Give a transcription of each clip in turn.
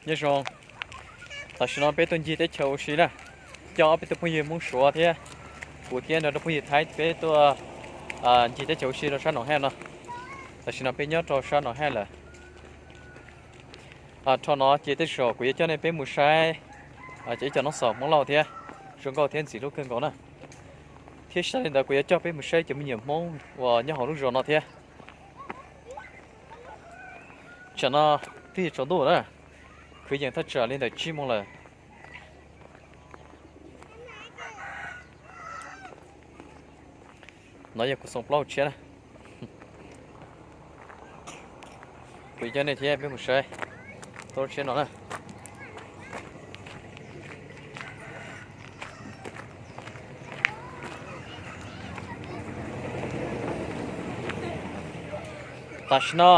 Nyob zoo, tam sim no peb tuaj ncig teb chaws ua si na, coj ob peb tug phooj ywg Hmoob Suav thiab kuv thiab nrog rau phooj ywg Thaib peb tuaj ncig teb chaws ua si rau sab Noom Haj no. Tam sim no peb nyob rau sab Noom Haj lawm. Rho no ces tej zaum kuv yuav coj nej peb mus saib ib co noob xaus Hmoob Lauj thiab, zoo nkauj thiab ntxim hlub kawg nkaus na. Thiab sai li ntawd kuv yuav coj peb mus saib cov me nyuam Hmoob uas nyob hauv lub zos no thiab. Tsam no twb yuav tsaus ntuj na, kwv yees thaj tsam li ntawm tsib moos lawm. No yog kuv xoo plaub tshiab na. Kuv coj nej thiab peb mus saib tau tshiab no na. Tam sim no,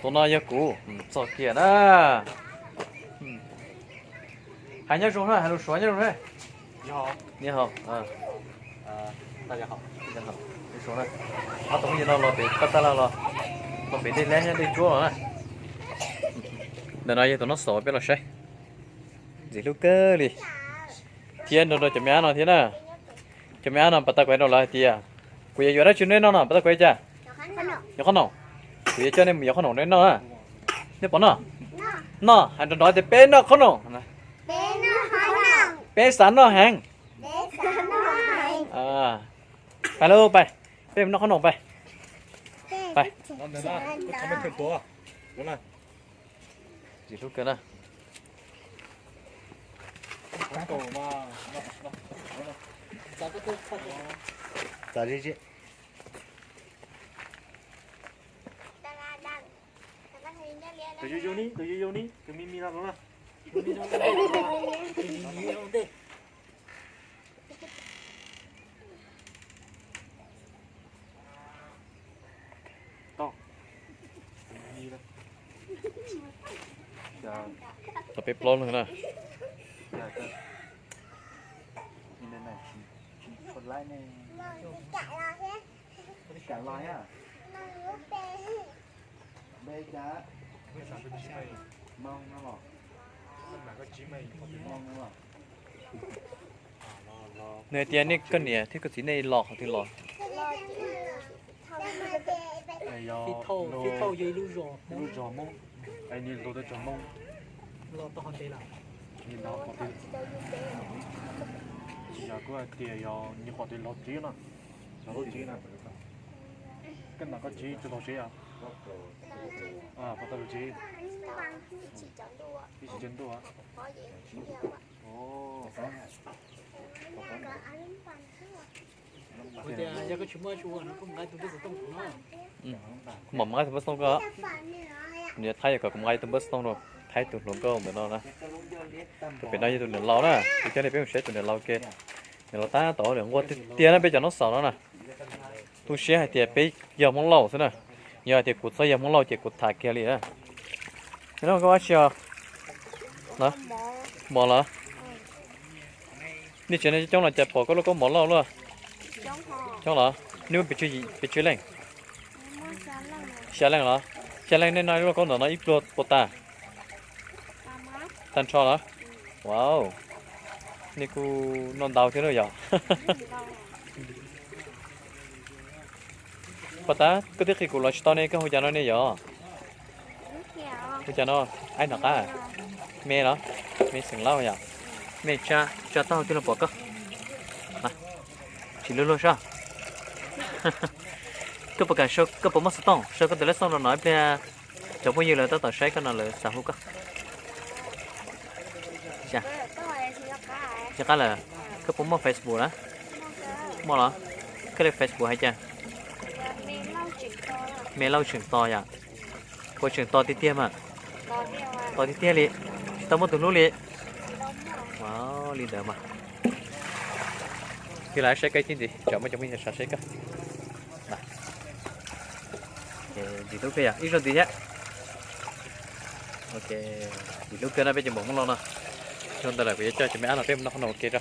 tus no yog kuv txog kiag na. Hais nyob zoo na, hais lus Suav nyob zoo na. Ni hau. Ob tug phooj ywg no los pem paj tab laj los, los pem dej hlab dej tsuab los na. Ntawm no yog tus noob xaus peb los saib. Ntxim hlub kawg li. Thiab nrog rau cov me ab no thiab na. Cov me ab no pas tau kuv hais rau lawv hais tias kuv yuav yuav dab tsi nej noj no, pas tau kuv hais cas? Yuav qhob noom. Kuv yuav coj nej mus yuav qhob noom nej noj na. Nej puas noj? Noj, hais nrov nrov tias peb noj qhob noom. Peb xav noj heev. Pais lauj, pais, peb mus noj qhob noom pais. Pais. Ntxim hlub kawg na. Tus yug yug ni, tus yug yug ni, tus me me no los na. Tau peb plaub leeg na. Nws hais tias nej, koj niam thiab koj txiv nej los qhov twg los? Lub zos Hmoob, nws los tau qhov twg? Tsis yog kuv hais tias yog nws qhov twg los tsev no, los tsev na. Koj niam koj txiv tsis tau tsev os? Pom tau lub tsev. Ib tsis tsev ntuj. Kuv mam nqa tus npawb xov tooj koj. Nws Thaib yog kom kuv nqa tus npawb xov tooj rau Thaib tus hluas nkauj ntawm no na. Tus pem no yog tus niam laus na, kuv coj nej peb mus saib tus niam laus ke. Niam laus tab tom ua nquab tiag tiag na peb cov noob xaus no na. Tu siab hais tias peb yog Hmoob Lauj xwb na. Yog hais tias kuv txhob yog Hmoob Lauj ces kuv tham kiag li na. Koj ua dab tsi os? Mov los? Nej tsev neeg coob coob los cas pom koj lub kaub mov loj luaj? Coob los? Nej muaj pes tsawg leej? Xya leej los? Xya leej nej noj lub kaub ntawm no ib pluag puas tas? Tag nrho los? Wow, nej kuj noj ntau thiab lauj yom. Pom tab koj twb qhia kuv los tsis tau ne, koj hu cas no ne yom? Hu cas no? Aib nram qab. Me los? Me xeem Lauj yom. Me tsa, tsa taub hau twg los pom koj. Tsis luag luag sab. Koj puas kam, koj puas muaj xov tooj, sau koj tus lej xov tooj rau no ib pliag cov phooj ywg lawv tab tom saib koj no lawv xav hu koj. Tsis qab lawm. Koj puas muaj Facebook na? Muaj los? Koj li Facebook hais cas? Me Lauj Tseem Tos yom. Puas tseem tos tiag tiag mas? Tos tiag tiag li. Tsis tau muaj tus hlub li. Li ntawd mas. Tig los saib koj ib ntsis, tsam muaj cov phooj ywg sawv saib koj. Ntxim hlub kawg yom, ib zaug ntxiv thiab. Ntxim hlub kawg no peb cov npawg Hmoob Lauj no. Zoo ntawd lawm kuv yuav coj cov me ab no peb mus noj qhob noom ua ke tso.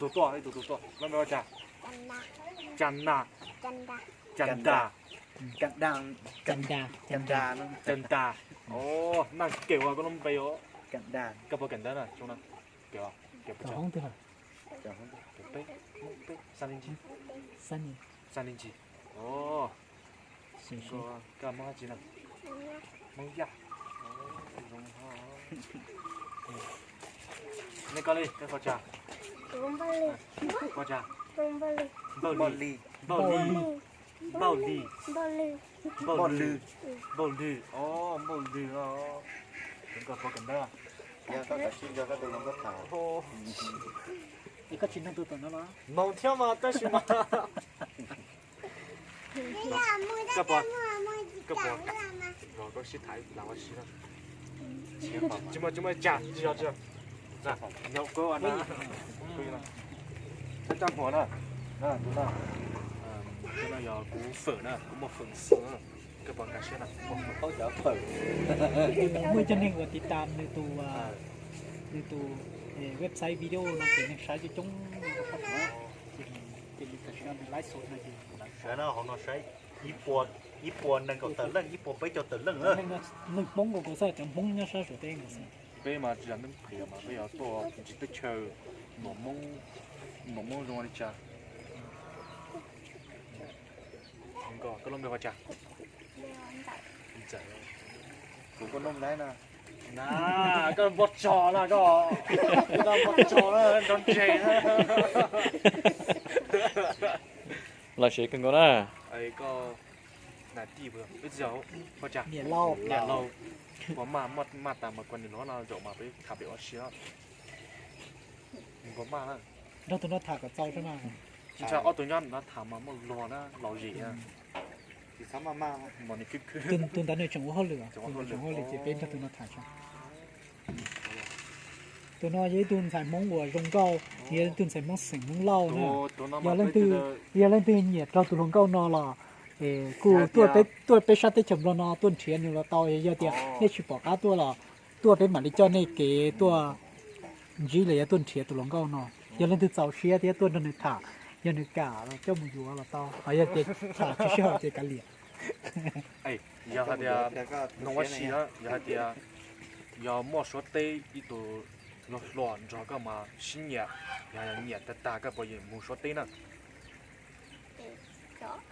tus tuaj, ib tug tus tuaj. Lub npe hu ua cas? Cas nas. Cas nas. Cas das. Cas das. Cas das. Os, naj kev ua koj lub npe os. Cas das. Koj puas kev ntawv na? Kev, kev peb, xas li ntsis. Xas li ntsis. Os, koj Hmoob dab tsi na? Hmoob Yaj. Nej koj li, koj hu ua cas? Hu ua cas? Npauj Lis. Npauj Lis. Npauj Lis. Npauj Lis. Npauj Lwg. Os, Npauj Lwg os. Koj puas kev ntawv? Koj tsis nug tus tom no los? Nug thiab mas tab sis mas koj puas, koj puas, los koj sib tham ib lam ua si na. Tsis muaj, tsis muaj cas, tsis yog, tsis yog. Nyob koj na. Txhob coj hmuas na. Tus no yog kuv fawm na, kuv muaj fawm xwb. Koj puas nkag siab na? Muaj coob neeg uas tiv tam nws tus, nws tus website video no ces neeg saib coob coob. Ces nws tam sim no nws live show no ces saib no, hauv no saib ib puas, ib puas nees nkaum tawm leej, ib puas peb caug tawm leej. Neeg Hmoob nkaus xwb, cov Hmoob nyob sab Suav teb nkaus xwb. Peb mas tsis yog neeg phem mas peb yuav tuaj ntsis teb chaws, num Hmoob, num Hmoob zoo li cas. Koj lub npe hu ua cas? Kuv koj nub na. Na, koj npog tsog na koj, koj npog tsog na, nrov ntseg na. Los siab kawg nkaus na. Koj na tij hu ua cas? Niam laus, puas maj, maj tas mas koj niam laus no zaum mas peb tham pem ua si. Puas maj na? Nrog tus no tham kom txaus tso na. Ntshai ob tug nyob no tham mas muaj luag na, laus zim na. Tus ntawd nws tseem ua hauj lwm, tus ntawd tseem ua hauj lwm ces peb nrog tus no tham tso. Tus no yog ib tug ntxhais Hmoob uas zoo nkauj, yog ib tug ntxhais Hmoob xeem Hmoob Lauj na. Yog leej twg, yog leej twg nyiam raug tus hluas nkauj no los kuj tuaj peb sab teb chaws Nplog no tuaj nrhiav nws los tau, yog tias nej tsis pom qab tuaj los tuaj peb mam li coj nej kev tuaj ntsib los yog tuaj nrhiav tus hluas nkauj no. Yog leej twg txaus siab thiab tuaj nrog nws tham, yog nws kam los coj mus yuav los tau, ho yog tias tham tsis sij hawm ces kav liam. Yog hais tias, nug ua si, yog hais tias yog muaj Suav teb ib tug hluas hluas nrog koj mas sib nyiam, yog nyiam tag tag koj puas yeem mus Suav teb na?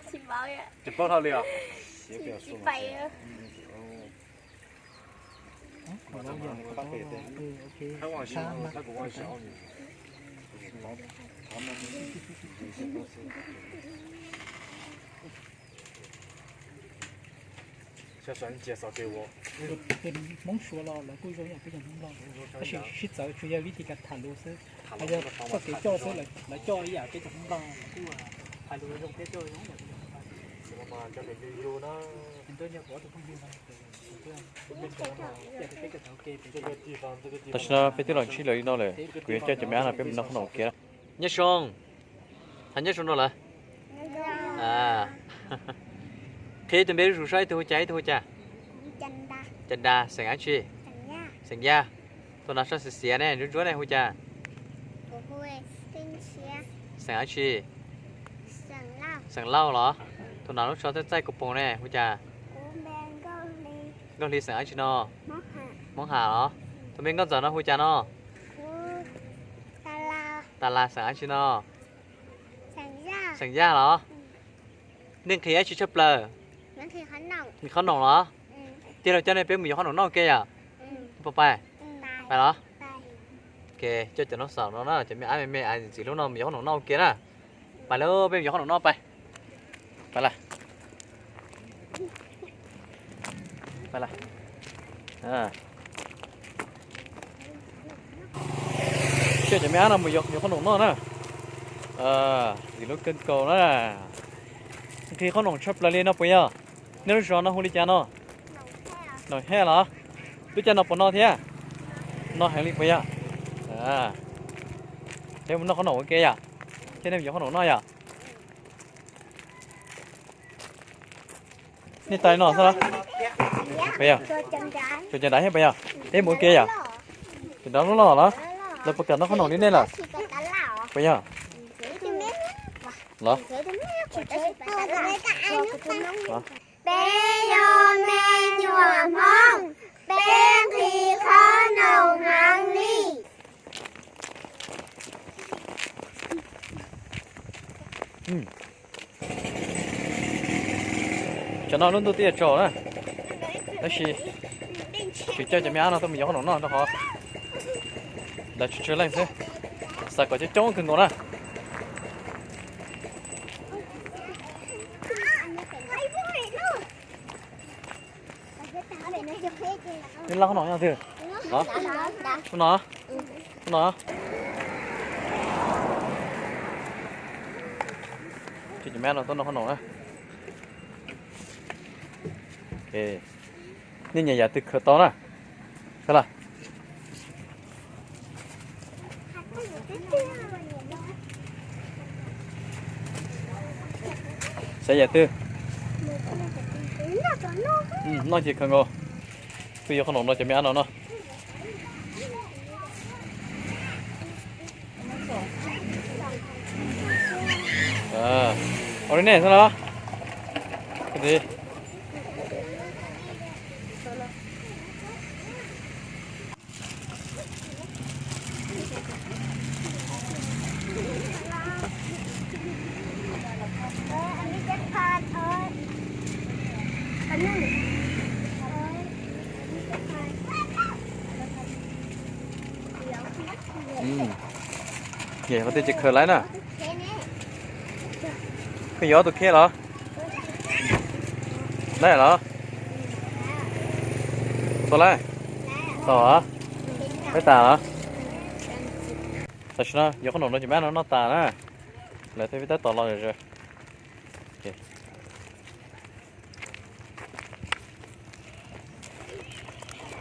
Tsis paub hlo li os. Tus Hmoob Suav los lawv kuj zoo ib yam peb cov Hmoob Nplog, tab sis sib txawv tsuas yog vib tis kas tham lus xwb. Yog txoj kev coj xwb, lawv coj ib yam peb cov Hmoob Nplog los kuj hais lus zoo thiab coj zoo ib yam peb cov Hmoob Nplog. Tam sim no peb twb los ntsib lawv li no lawm, kuv yuav coj cov me ab no peb mus noj qhob noom ua ke na. Nyob zoo, thov nyob zoo rau lawv. Qhia tus npe zuj zus saib, ib tug hu cas, ib tug hu cas? Cas Das, xeem dab tsi? Xeem Yaj. Tus no sab xiav xiav ne, ntsuab ntsuab ne hu cas? Xeem dab tsi? Xeem Lauj los? Tus no lub tsho txaij txaij kuv poom ne hu cas? Nkauj Hli, xeem dab tsi no? Hmoob Ham los? Tus me nkauj ntxawm no hu cas no? Tas Las, xeem dab tsi no? Xeem Yaj los? Nej nqhis dab tsi tshaj plaws? Nqhis qhob noom los? Tiag los coj nej peb mus yuav qhob noom noj ua ke yom? Pais, pais los? Coj cov no xaum no na, cov me ab me me ntxim hlub no mus yuav qhob noom noj ua ke na. Pais lauj, peb mus yuav qhob noom noj pais. Pais lawm. Pais lawm. Coj cov me ab no mus yuav qhob noom noj na. Ntxim hlub kawg nkaus na. Nqhis qhob noom tshaj plaws li no puas yog? Nej lub zos no hu li cas no? Noom Hej los? Lub caij no puas no thiab? No heev li puas yog? Peb mus noj qhob noom ua ke yom? Thiab nej mus yuav qhob noom noj yom? Nej tais no xwb los? Puas yog? Tsuas cov nrad thiab puas yog? Peb mus ua ke yom? Cov nrad loj loj los? Lawv puas kam noj qhob noom li nej lawm? Puas yog? Los? Peb yog me nyuam Hmoob, peb nqhis qhob noom heev li. Cov no lub ntuj twb yuav tsaus na, tab sis tsis coj cov me ab no tuaj mus yuav qhob noom noj rau qhov ntawd tsawg tsawg leej xwb, xav kom coob coob kawg nkaus na. Neb laj qhob noom nyob twg? Ub no, ub no. Cov me ab no tuaj noj qhob noom na. Nej nyiam yam twg khaws tau na. Xav yam twg? Noj ces khaws nkaus. Tuaj yuav qhob noom no cov me ab no noj. Ua li nej xwb los? Yog qhov twg ces khaws laiv na. Koj yuav tus kheb los? Laiv los? Tau laiv? Tau os. Peb tas os. Tam sim no yuav qhob noom no ces peb no noj tas na. Lawv thiaj peb tab tom los zom zaws.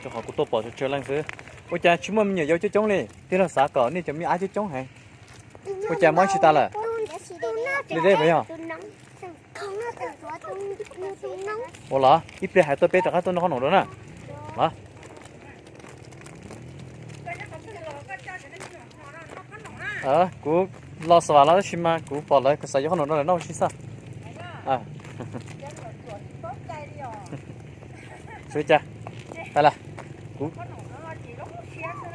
Rau qhov kuv tuaj pom tsawg tsawg leej xwb. Ua cas tsis muaj me nyuam yaus coob coob li? Tij laug xav kom nej cov me ab coob coob heev. Ua cas muab tsis tas lawm? Li deb puas yog? Ua los ib pliag hais tuaj peb rov qab tuaj noj qhob noom dua na. Los. Kuv los xav vam los tab sis mas kuv pom lawv xav yuav qhob noom no lawm noj ua si xwb. Xav li cas? Tag lawm.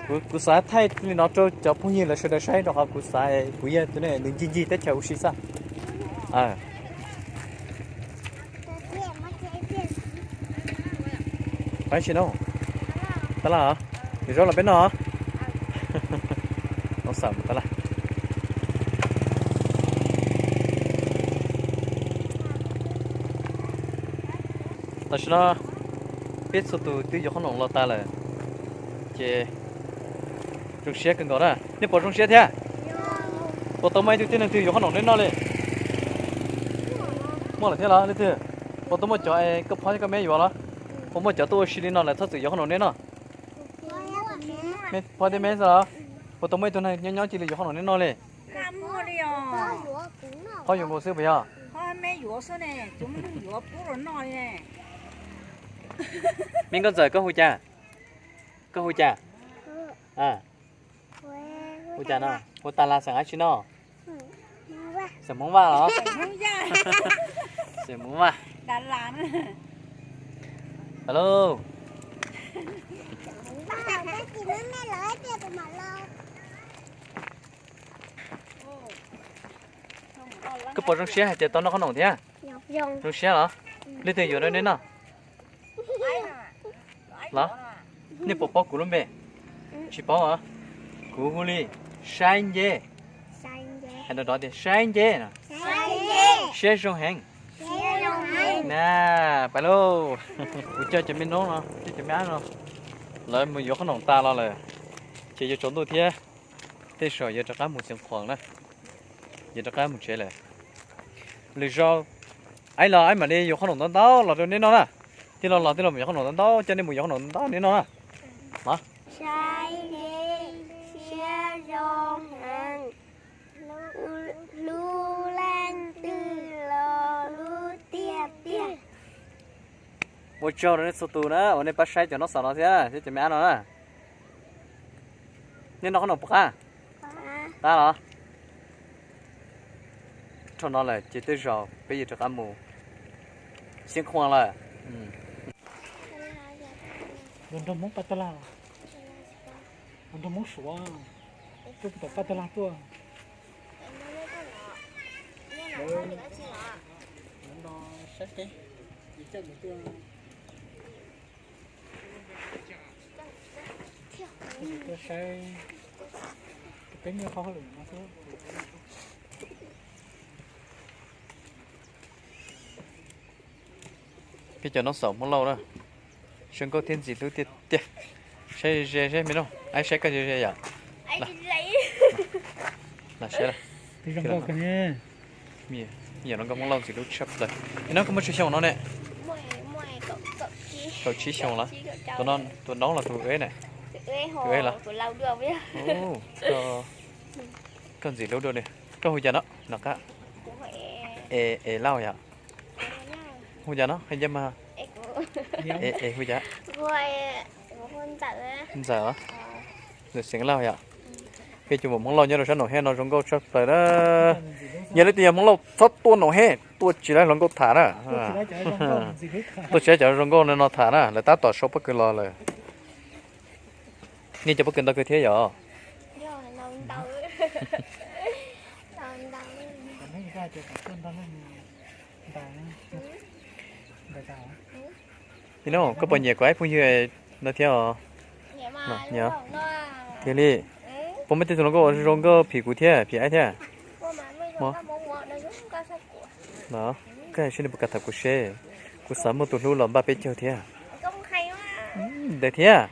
Kuv xav thaij li no rau cov phooj ywg lawv sawv daws saib rau qhov kuv xav kuv yog tus neeg ncig ncig teb chaws ua si xwb. Pab tsis no. Tab laj os. Zaub los peb noj os. Tab laj. Tam sim no peb txhua tus twb yuav qhob noom los tas lawm, ces zoo siab kawg nkaus na. Nej puas zoo siab thiab? Puas tau muaj ib tug tib neeg twg yuav qhob noom neb noj li? Muaj lawm thiab los leej twg? Puas tau muaj cov koj phob thiab koj meb yuav los? Puas muaj cov tuaj ua si li no lawm txhob txwm yuav qhob noom neb noj? Phob thiab meb xwb los? Puas tau muaj ib tug neeg nyob nyob cia li yuav qhob noom neb noj li? Phob yuav nkaus xwb puas yog? Meb Nkauj Ntxawm, koj hu cas? Koj hu cas? Hu cas no? Hu tas las xeem dab tsi no? Xeem Hmoob Vaj los? Xeem Hmoob Vaj. Hello. Koj puas zoo siab hais tias tau noj qhob noom thiab? Zoo siab los? Leej twg yuav rau neb noj? Los, nej puas paub kuv lub npe? Tsis paub os. Kuv hu li Saib Nce. Hais nrov nrov tias Saib Nce no. Siab zoo heev. Na, pais lauj. Kuv coj cov me noob no, coj cov me ab no, lawv mus yuav qhob noom tas los lawm, ces yuav tsaus ntuj thiab, tej zaum yuav rov qab mus Xeev Khuam na, yuav rov qab mus tsev lawm. Lwm zaus aib los aib mam li yuav qhob noom ntau ntau los rau neb noj na. Tij laug los tij laug mus yuav qhob noom ntau ntau, coj nej mus yuav qhob noom ntau ntau neb noj na. Saib Nce siab zoo heev, hlub leej twg los hlub tiag tiag. Ua tsaug rau nej txhua tus na uas nej pab saib cov noob xaum no thiab thiab cov me ab no na. Nej noj qab num puas qab? Qab los? Dhau no lawm ces tej zaum peb yuav rov qab mus Xeev Khuam lawm. Nrog Hmoob pab tab laj, nrog Hmoob Suav, tuaj tom pab tab laj tuaj. Tuaj saib, peb nyob qhov hauj lwm no xwb. Peb cov noob xaum Hmoob Lauj na, zoo nkauj thiab ntxim hlub tiag tiag. Saib ze ze seb me noob, aib saib koj ze ze yom. Lam saib, yog zoo nkauj Hmoob Lauj ntxim hlub tshaj plaws. Ib hnub koj muaj tsawg xyoo no ne? Kaum tsib xyoo los? Tus noob los tus eb na? Tus eb los? Koj ntxim hlub dua ni. Koj hu cas no? Nom qab. Es Lauj yom. Hu cas no, hais ncaj mas. Es hu cas? Ntxawm os. Ntxawm Xeev Lauj yom. Peb cov Hmoob Lauj nyob rau sab Noom Hej no zoo nkauj tshaj plaws na. Yog leej twg yog Hmoob Lauj txhob tuaj Noom Hej, tuaj tsis laib hluas nkauj tham na. Tuaj tsis laib cov zoo nkauj no tham na, lawv tab tom sau pob kws los lawm. Nej cov pob kws ntau kawg thiab yom. Ib hnub koj puas nyiam kuv ib phooj ywg no thiab os? Nyiam thiab li. Puas muaj tej tus hluas nkauj zoo nkauj phim kuv thiab phim aib thiab? Koj hais seb nws puas kam tham kuv seb, kuv xav muaj tus hlub los npaj peb caug thiab. Ntawd thiab.